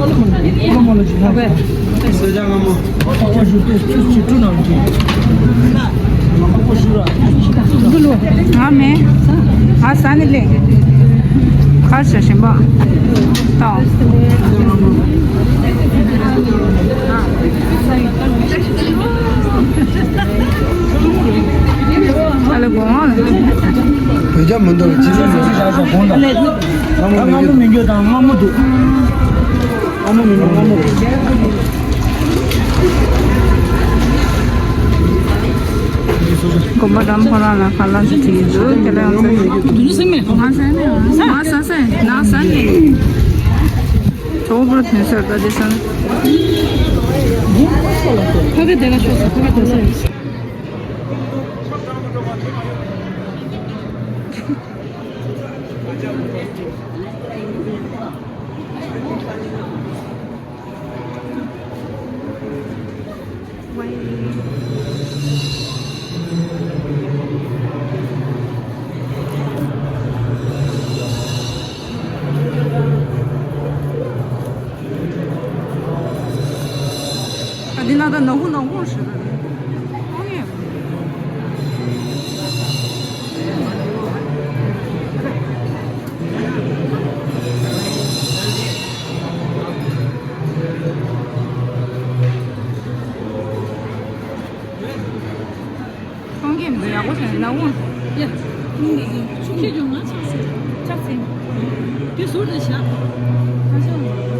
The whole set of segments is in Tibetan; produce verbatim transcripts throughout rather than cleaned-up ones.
ང་མེད། ང་ཟ་ནི་ལེ། ཁར་བྱ་ཞིམ་པོ། ཏོ། ཨ་ལེ་གོང་ཨ་ལེ། བོད་རྒྱ་མི་འདུག་ཅི་ཟེར་ན། ང་མོ་མི་འགྱོད་དང་ང་མོ་འདུག་ང་མོ་མི་འགྱོད་ང་མོ། དགོན་པ་འགྲམ་ཁོ་རང་ལ་ཁ་ལག་ཅིག་བྲིས་འདུག་དེ་ལ་ཡང་ཚོད་ང་ཟ་ནས་ང་ཟ་ནས་ང་ཟ་ནས། གྲོགས་པོ་ཐོན་ས་ད་དེ་ས་ན། ཕ་གི་དེ་ག་ཤོག་ས་ཕ་གི་དེ་ས་ཡིན། ཨ་འདི་ན་ད་ནག་ཧུ་ནག་ཧུ་ཞིག་རེད། ཨོ་ཡེ། ཁོང་གིས་འདི་ཡག་པོ་བྱས་ནས་ནག་ཧུ། ཡ། ཁྱེད་ཀྱང་ང་ཆགས་སྲིད། ཆགས་སྲིད། དེ་ཟུར་དུ་བཞག་ང་ཆགས།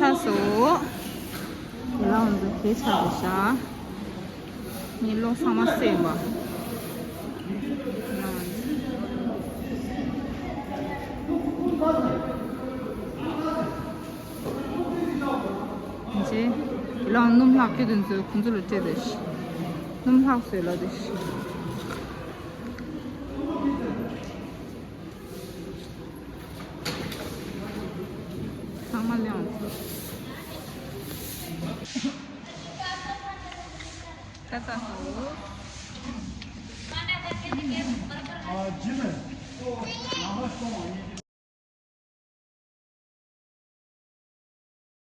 ཚ་སོ། དེ་ལ་ང་ཚོ་དེ་ཆགས་པ་ཤག་ངའི་བློ་ཚང་མ་སེམས་པ། རྗེས་ལ་སྣུམ་ལྷག་ཁྱོད་དེ་ཚོས་ཁོང་ཚོ་ལ་སྤྲད་དེ་ཤི། སྣུམ་ལྷག་བཟོས་ལ་དེ་ཤི། ཚང་མ་ལེན་ཚར་ཚར་སོང་།